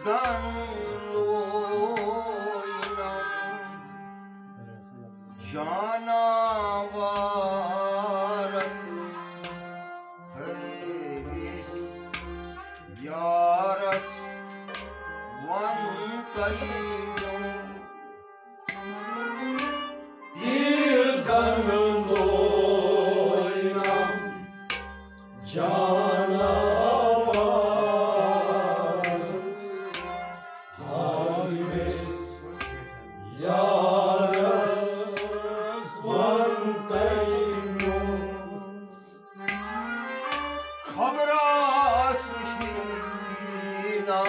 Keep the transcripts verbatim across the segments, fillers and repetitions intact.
زن لوینم جاناوارس ہٲوِس یارس ون تۄہہِ میون۔ تیٖر زن لوینم جاناوارس ہٲوِس یارس ون تۄہہِ میون۔ خبر آسہِ ہینا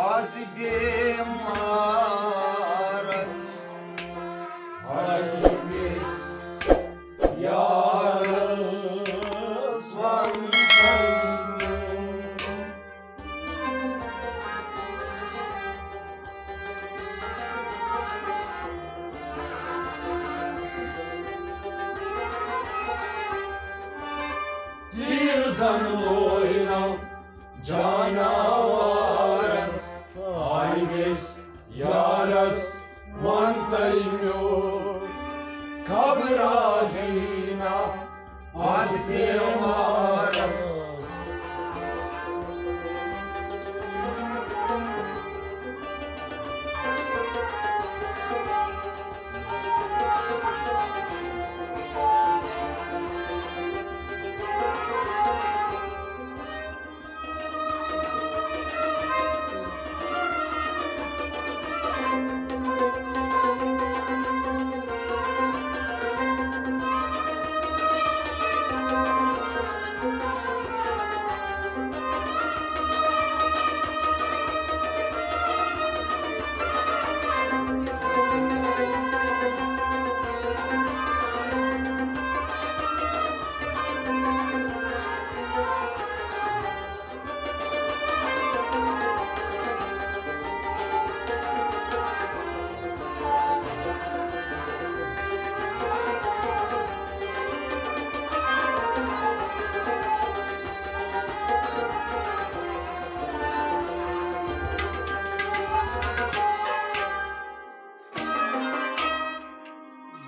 از بیمارس ہٲوِس یارس ون تۄہہِ میون۔ تیٖر زن لوینم جاناوارس ہٲوِس یارس ون تۄہہِ میون۔ خبر آسہِ ہینا از بیمارس۔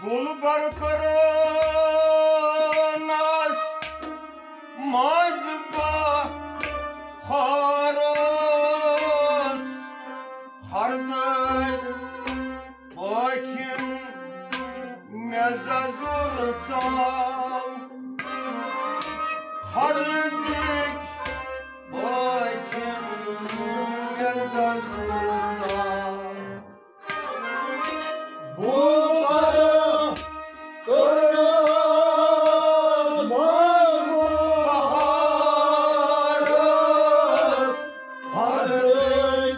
گُلبرگ کرنس منٛز بہارس ہردٕکۍ پٲٹھۍ مےٚ ززُر ژاو۔ ہردٕکۍ پٲٹھۍ مےٚ ززُر ژاو۔ بُلبُل کرنس منٛز بہارس ہردٕکۍ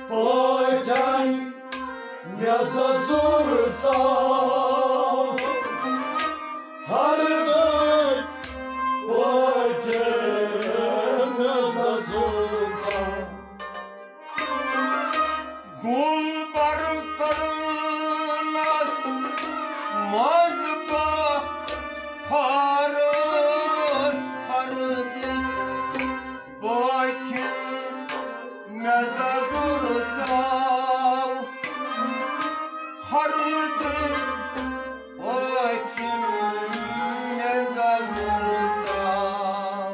پٲٹھۍ مےٚ ززُر ژاو۔ ہردٕکۍ پٲٹھۍ مےٚ ززُر ژاو۔ گُلبرگ کرنس منٛز بہارس ہردٕکۍ پٲٹھۍ مےٚ ززُر ژاو۔ ہردٕکۍ پٲٹھۍ مےٚ ززُر ژاو۔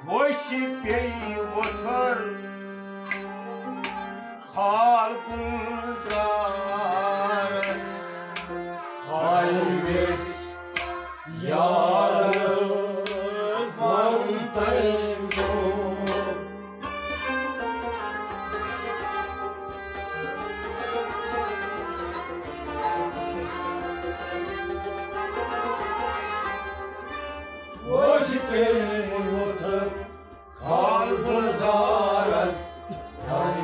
وش پیٚیہِ وۄتھر خال گُلزارس، ہاے ویس یارس ون تٔمۍ۔ وش پیٚیہِ وۄتھر خال گُلزارس، ہاے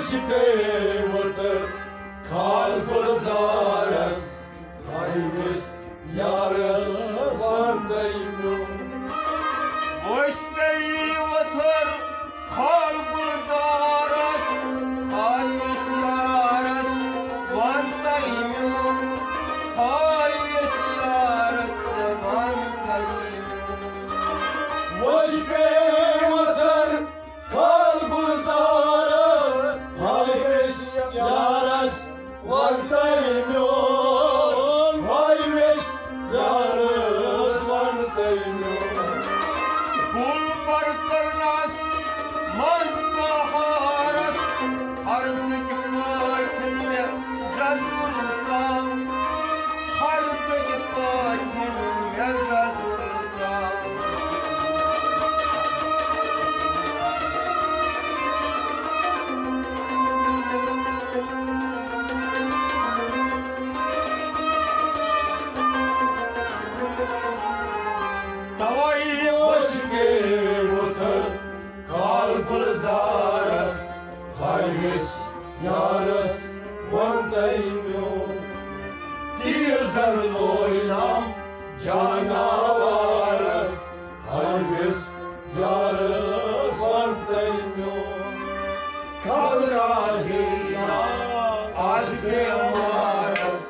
أسۍ پیٚیہِ وُتر کھال گُلزارس، ہاے ویس یارس ونتہٕ میون۔ أسۍ پیٚیہِ وُتر کھال گُلزارس، ہاے ویس یارس ونتہٕ میون، ہاے ویس یارس ونتہٕ میون۔ أسۍ پیٚیہِ وُتر کھال گُلزارس، ہاے ویس یارس ونتہٕ میون، ہاے ویس یارس ونتہٕ میون۔ گُل برکرنس منٛز بہارس، ہردٕکۍ پٲٹھۍ مےٚ ززُر سان، ہردٕکۍ پٲٹھۍ مےٚ ززُر سان۔ توے اوس مےٚ وُتھر کال گُلزارس، ہاے ویس یارس ونتہٕ میون۔ تیٖر زن لویلم جاناوارس، ہاے ویس یارس ونتہٕ میون۔ خبر آہے نا از بیمارس۔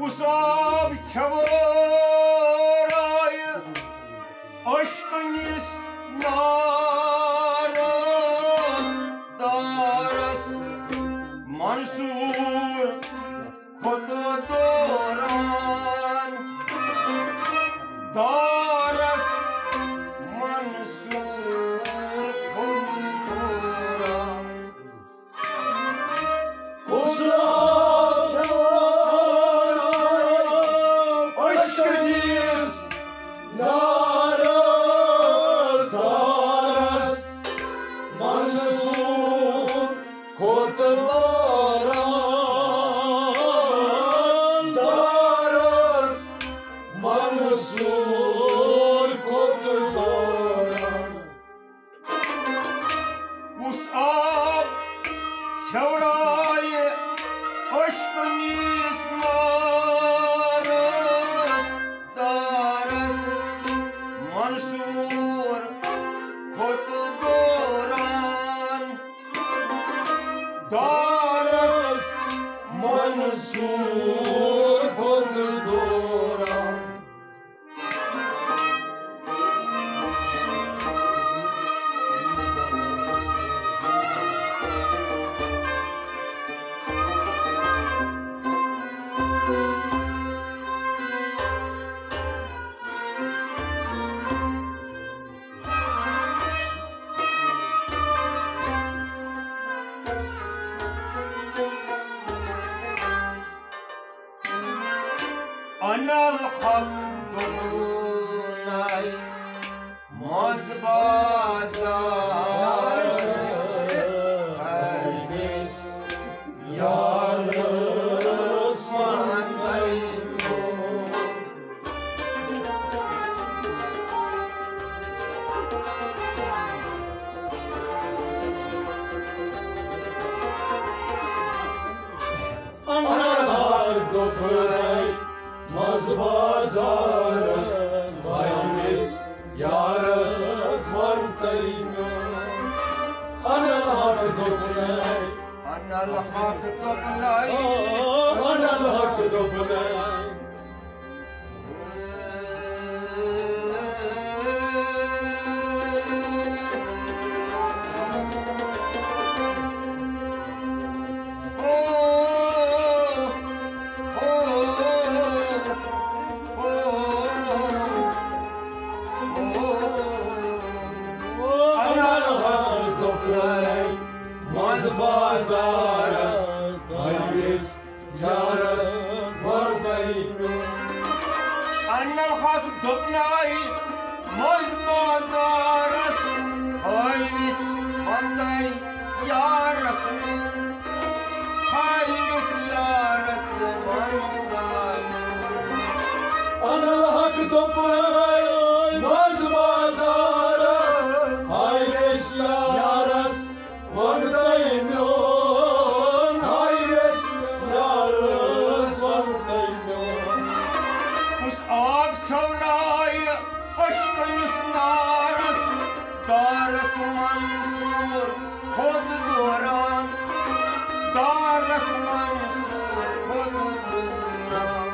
کُس آب چھےٚ وٲرایہِ اشکنِس نارس دارس؟ منصور کھوٚت دوران دارس، منصور کھوٚت دوران۔ کُس آب چھُ وٲران اشکنِس نارس دارس؟ منصور کھوٚت دوران دارس، منصور کھوٚت دوران۔ کُس آب چھورایہِ اشکنِس نارس دارس؟ منصور کھوٚت دوران دارس، منصور کھوٚت دوران۔ انل حق دونائی مز بازار ہردس یار عثمان بھائی۔ بازارس پننِس یارس ووٚن تٔمۍ میون۔ انل حق دوٚپنَے، انل حق دوٚپنَے، انل حق دوٚپنَے۔ انل حق دوٚپنَے، منٛز بازارس پننِس یارس ووٚن تٔمۍ میون۔ انل حق دوٚپنَے، منٛز بازارس ہٲوِس پننَے یارس میون۔ ہٲوِس یارس میون۔ انل حق دوٚپنَے، منٛز بازارس ہٲوِس یارس ووٚن تٔمۍ میون، ہاے ویس یارس ووٚن تٔمۍ میون۔ کُس آب سورایہِ عشقہٕ نِس نارس، دارس منصور کھوٚت دوران، دارس منصور کھوٚت دوران۔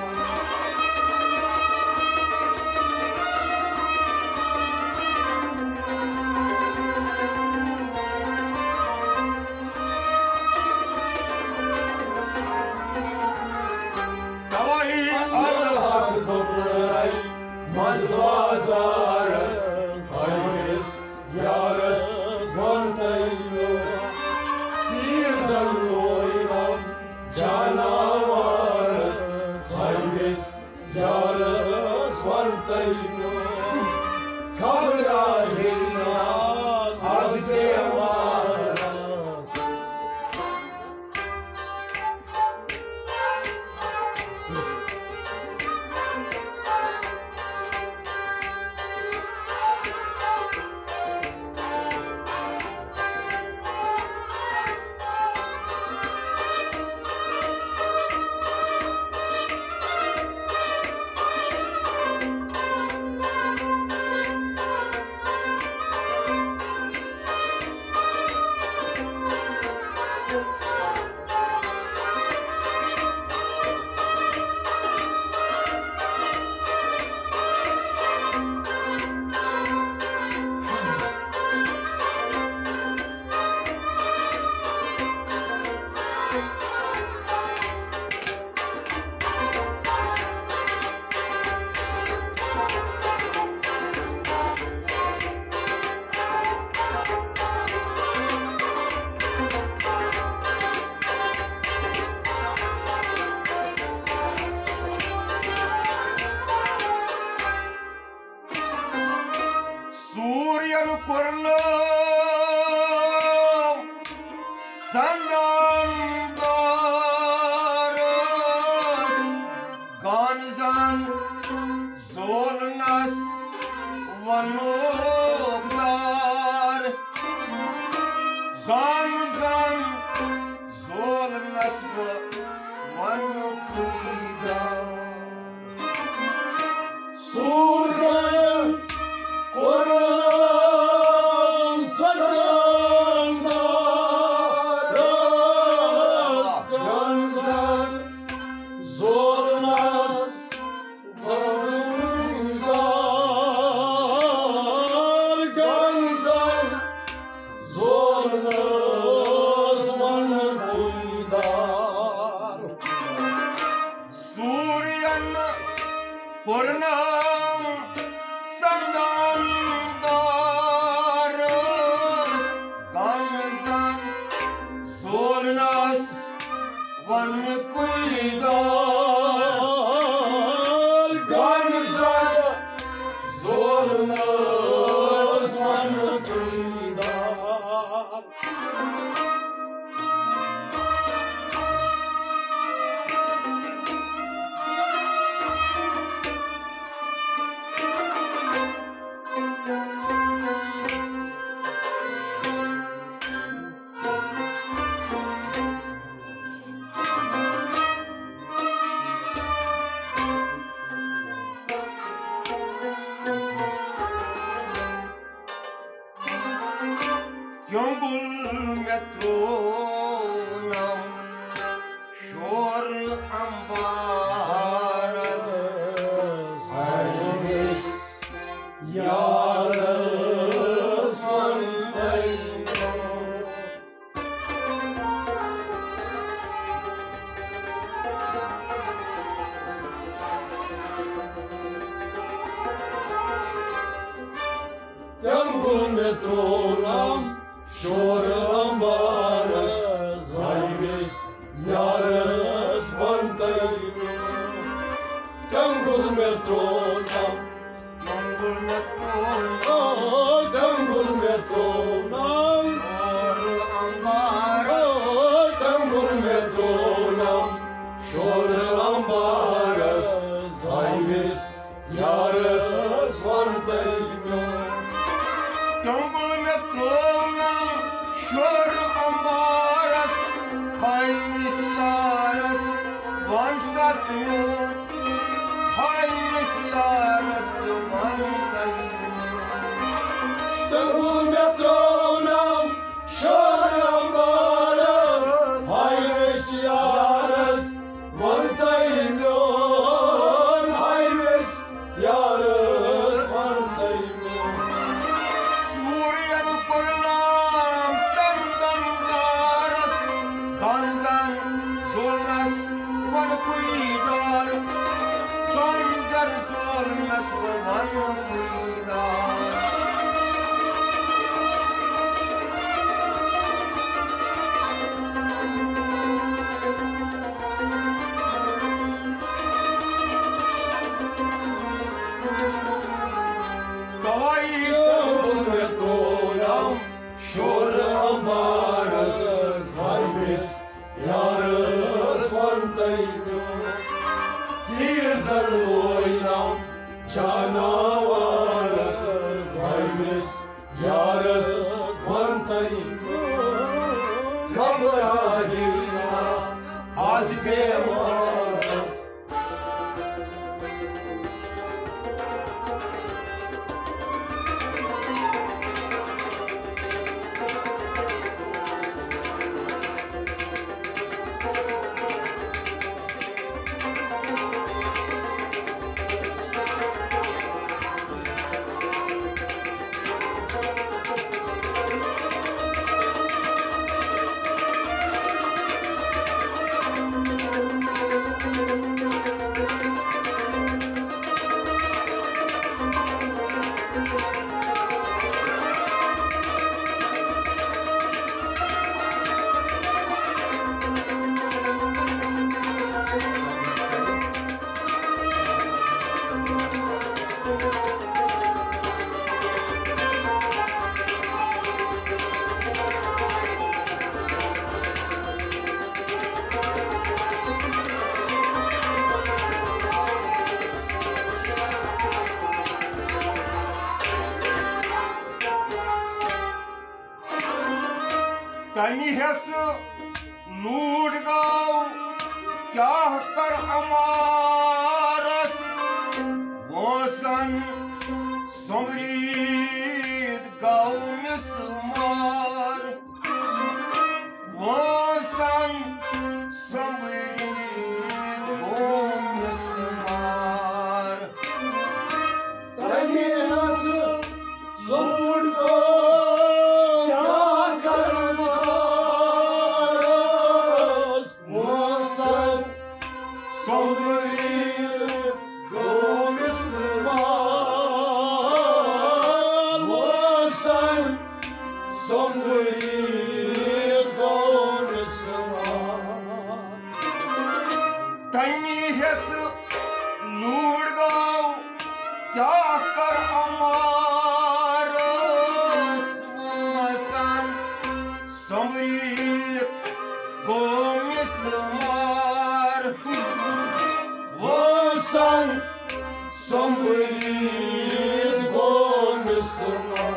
توہی انل حق دوٚپنَے، منٛز بازارس ہٲوِس یارس ووٚن تٔمۍ میون۔ تیٖر زن لویمم جاناوارس ہٲوِس یارس ووٚن تٔمۍ میون۔ خبر آہے نا از بیمار۔ سورین کوٚرنو سنگن دارس گان زن زولنس ونوک دار۔ زان زان زولنس بہٕ ونوکُے دار۔ سوٗزن قرآن سزان دارس گنزن زولنس زمیندار گنزن زولنس منقول دار۔ سورین قرنم سندن دارس گنزن زولنس ونقول دار گنزن زولنس ونقول دار۔ اور امبارس ہٲوِس یارس وندے۔ تمبل مےٚ ترٛوونم شور امبارس، ہٲوِس یارس وندے۔ تمبل مےٚ ترٛوونم، تمبل مےٚ ترٛوونم، آ، تمبل مےٚ ترٛوونم، شور امبارس، آ، تمبل مےٚ ترٛوونم، شور امبارس، ہٲوِس یارس وندے میون۔ تمبل مےٚ ترٛوونم شور امبارس، ہٲوِس یارس وَن سا ژٕ میون، ہٲوِس یارس وَن سا۔ تمبل مےٚ ترٛوونم شور امبارس، ہٲوِس یارس وندے میون، ہٲوِس یارس وندے میون۔ سوٗریَن پرنام چندن دارس، گنزن زولنس ون پویدار، گنزن زولنس ون پویدار۔ توے ترٛوونم شور امبارس، ہٲوِس یارس وندے میون۔ تیٖر زن لوینم جاناوارس، ہٲوِس یارس وندے میون۔ گھبراہِو نہ از بیمارس۔ تمہِ حصہٕ لوٗٹھ گاو کیٛاہ کر عمارس، وٲنٛسن سوٚمبرِتھ گوٚو مِس مار۔ وٲنٛسن سوٚمبرِتھ گوٚو مِس مار۔ تمہِ حصہٕ لوٗٹھ گاو کیٛاہ کر عمارس، وٲنٛسن سوٚمبرِتھ گوٚو مِس مار۔ وٲنٛسن سوٚمبرِتھ گوٚو مِس مار۔ تمہِ حصہٕ لوٗٹھ گاو کیٛاہ کر عمارس، وٲنٛسن سوٚمبرِتھ گوٚو مِس مار۔ وٲنٛسن سوٚمبرِتھ گوٚو مِس مار۔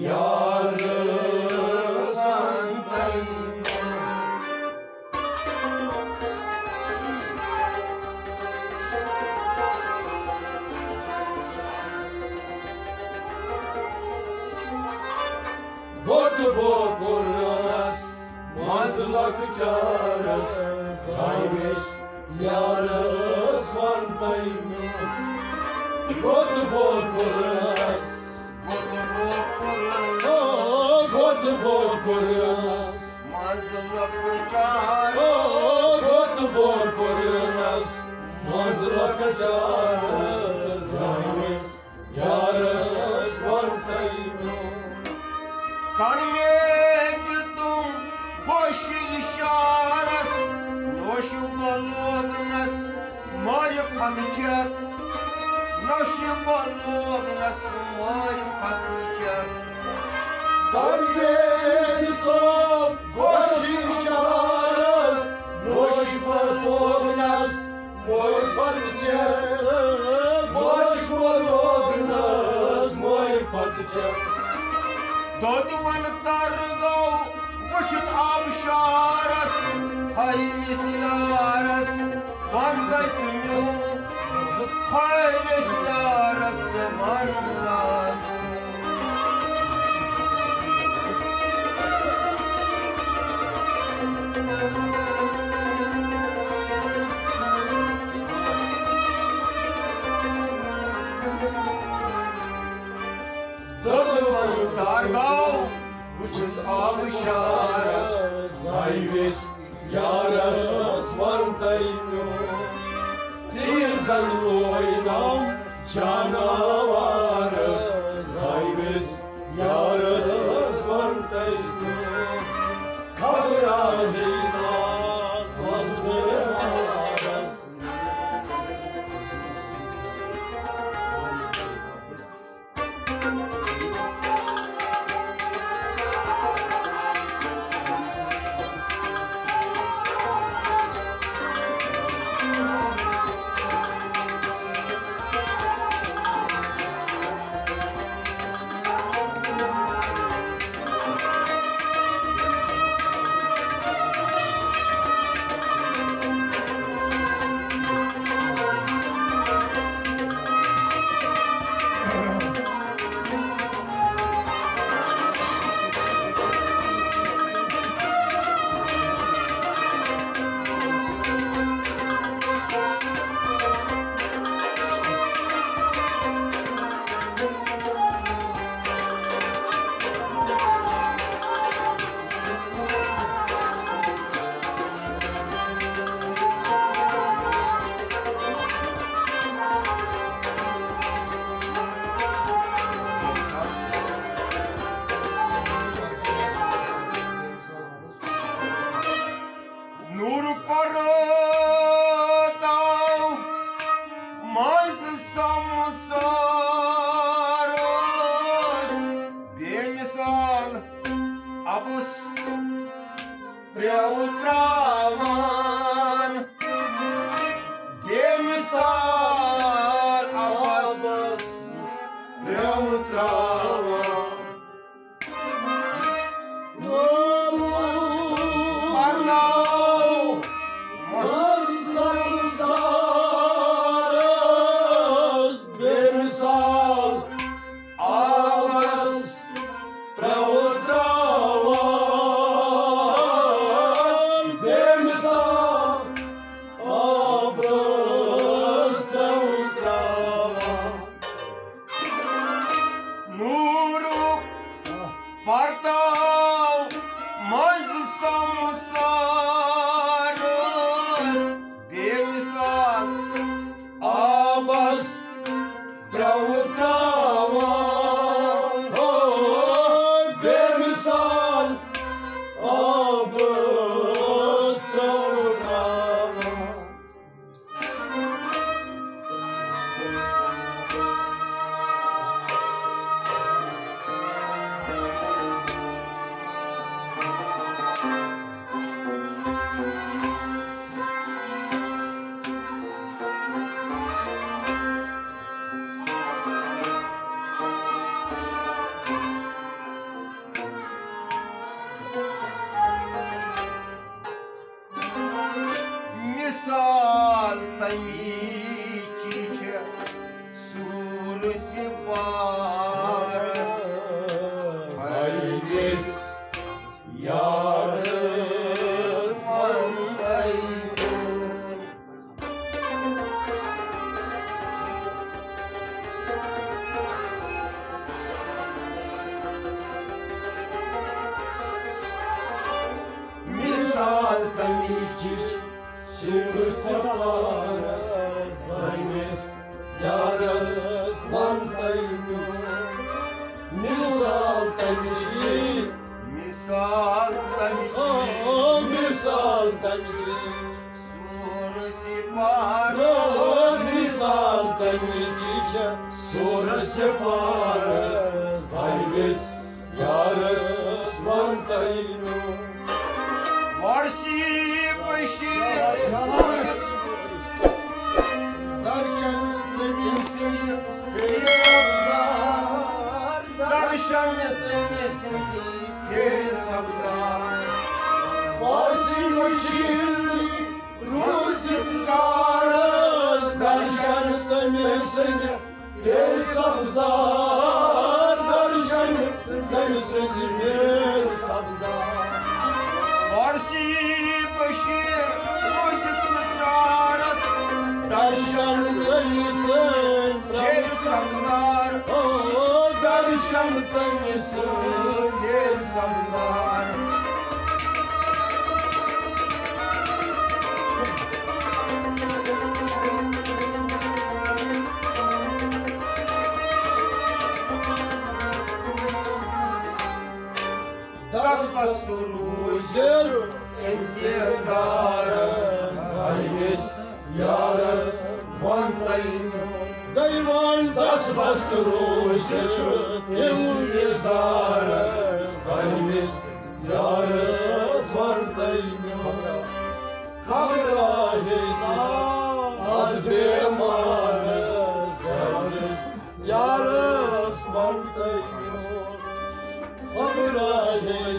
یارس اندر۔ بوت بو کوٚرنس منٛز لۄکچارس، ہاویس یارس ونتَے مےٚ۔ بوت بو کوٚرنس، بوت بو کوٚرنس، او بوت بو کوٚرنس، منٛز لۄکچارس، او بوت بو کوٚرنس منٛز لۄکچارس، ہاویس یارس وۄنۍ تٔمۍ۔ کَنوے دِتُم بوشہِ اِشارس، نوشہِ بہٕ لوگنس مورِ پھکھ چٮ۪تھ، نوشہِ بہٕ لوگنس مورِ پھکھ چٮ۪تھ۔ کَنوے دِتُم بوشہِ اِشارس، نوشہِ بہٕ لوگنس مورِ پھکھ چٮ۪تھ، بوشہِ بہٕ لوگنس مورِ پھکھ چٮ۪تھ۔ دۄدوَن تر گوٚو وٕچھِتھ آبشارس، ہاویس یارس وۄنۍ تٔمۍ مےٚ، ہاویس یارس وۄنۍ سا۔ دۄدوَن تر گوٚو وٕچھِتھ آبشارس، ہاویس یارس وۄنۍ تٔمۍ مےٚ۔ تیٖر زن لوینم جاناوارس، ہاویس یارس وۄنۍ تٔمۍ مےٚ۔ خبر آیہِ نا مزدٕ مارس۔ نور پرتاو منٛز سمسار اوس بے مثال ابس پرٛو تراوان، بے مثال ابس پرٛو تراوان۔ پرناو منٛز سمسار اوس بے مثال آبس پرٛو تراوان، بے مثال آبس پرٛو تراوان۔ نورُک پرتاو منٛز سمسار اوس بے مثال آبس پرٛو تراوان، او بے مثال آبس پرٛو تراوان۔ سورٕ سِپارَس پنٛنِس یارَس وَن تَے میون۔ مثال تَمِچ چھِ، مثال تَمِچ چھِ، او، مثال تَمِچ چھِ۔ سورٕ سِپارَس، او، مثال تَمِچ چھِ۔ سورٕ سِپارَس پنٛنِس یارس وَن تَے میون۔ وارثی بشیر درشن تٔمۍ سٕنٛدِ پیٚیہِ سبزار، درشن تٔمۍ سٕنٛدِ پیٚیہِ سبزار۔ وارثی بشیر روٗزِتھ ژارس، درشن تٔمۍ سٕنٛدِ پیٚیہِ سبزار، درشن تٔمۍ سٕنٛدِ پیٚیہِ سبزار۔ وارثی بشیر روٗزِتھ ژارس، درشن تٔمۍ سٕنٛدِ پیٚیہِ سبزار۔ او، درشن تٔمۍ سٕنٛدِ پیٚیہِ سبزار۔ دس بس روٗزِتھ انتظارس پنٛنِس یارس وَن تَے میون۔ دَیوان دس بس روٗزِتھ انتظارس پنٛنِس یارس وَن تَے میون۔ گھبراہے نہٕ از بیمارس پنٛنِس یارس وَن تَے میون۔ گھبراہے